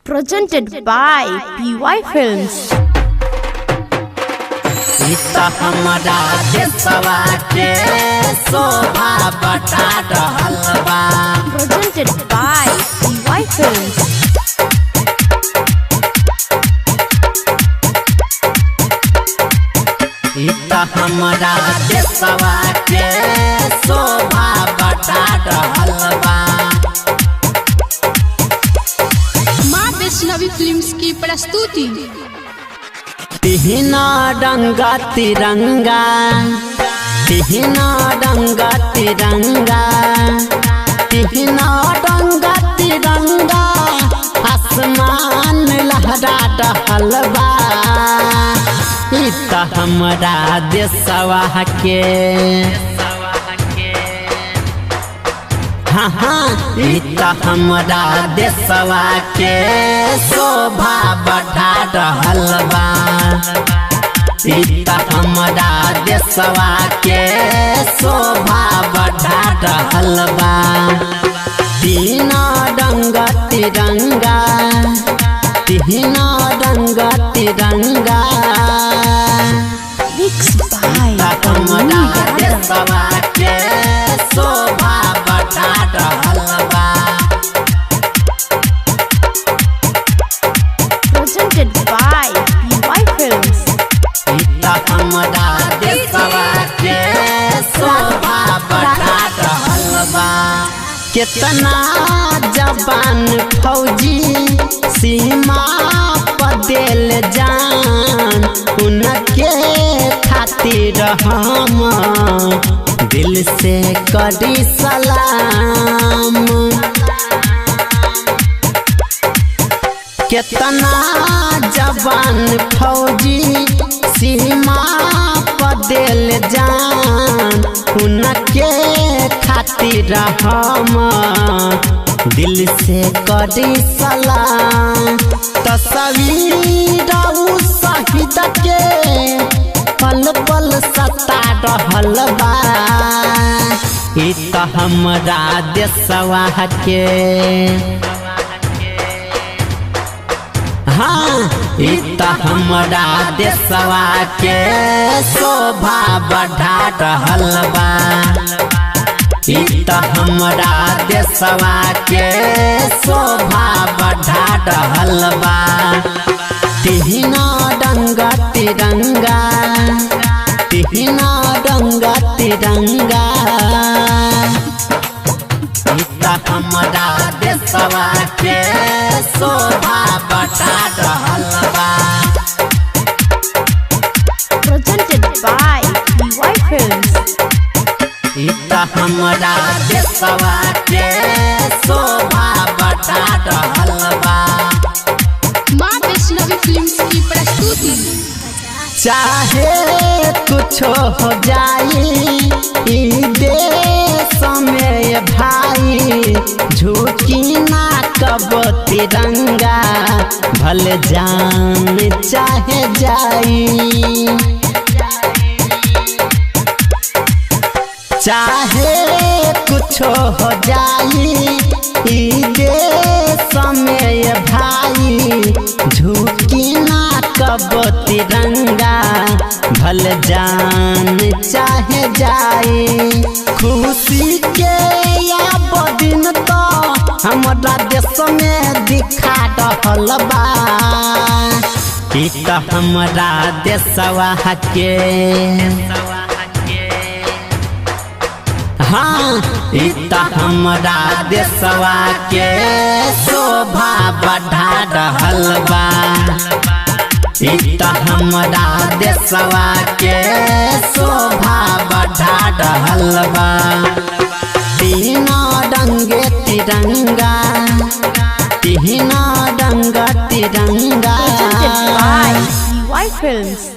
Presented by PY Films. ई त हमरा देशवा के शोभा बढ़ा रहल बा। Presented by PY Films. ई त हमरा देशवा के शोभा बढ़ा रहल बा। माँ वैष्णवी फिल्म्स की प्रस्तुति। तिहना रंगा तिरंगा, तिहना रंगा तिरंगा, तिहना रंगा तिरंगा, आसमान लहरा रहल बा। ई त हमरा देशवा के, हाँ हाँ, ई त हमरा देशवा के शोभा बढ़ा रहल बा। ई त हमरा देशवा के शोभा बढ़ा रहल बा। तीना रंग तिरंगा, तीना रंग तिरंगा, Mixed by त हमरा Manu Yadav. देशवा के शोभा बढ़ा रहल बा। Presented by PY Films. ई त हमरा देशवा के शोभा बढ़ा रहल बा। केतना जवान फौजी सीमा पर देल जान, उनके खातिर हम दिल से करी सलाम। केतना जवान फौजी सीमा पर देल जान, उनके खातिर हम दिल से करी सलाम। तस्वीर उ शहीद के पल पल सता रहल बा। ई त हमरा देशवा के, हाँ, ई त हमरा देशवा के शोभा बढ़ा रहल बा। ई त हमरा देशवा के शोभा बढ़ा रहल बा। तिहना रंग तिरंगा, तिहना रंग तिरंगा, ई त हमरा देशवा के शोभा बढ़ा रहल बा। Presented by PY Films. ई त हमरा देशवा के शोभा बढ़ा रहल बा। माँ वैष्णवी फिल्म्स की प्रस्तुति। चाहे कुछो हो जाई ई देश में भाई, झुकी ना कब तिरंगा, भले जान चाहे जाई। चाहे कुछो हो जाई ई देश में भाई, झुकी ना कब तिरंगा, भल जान चाहे जाई। खुशी के आब दिन तो हमरा देश में दिखा रहल बा। ई त हमरा देशवा के, हाँ, ई त हमरा देशवा के शोभा बढ़ा रहल बा। ई त हमरा देशवा के शोभा बढ़ा रहल बा। तीना रंगे तिरंगा, तीना रंग तिरंगा। Presented by PY Films.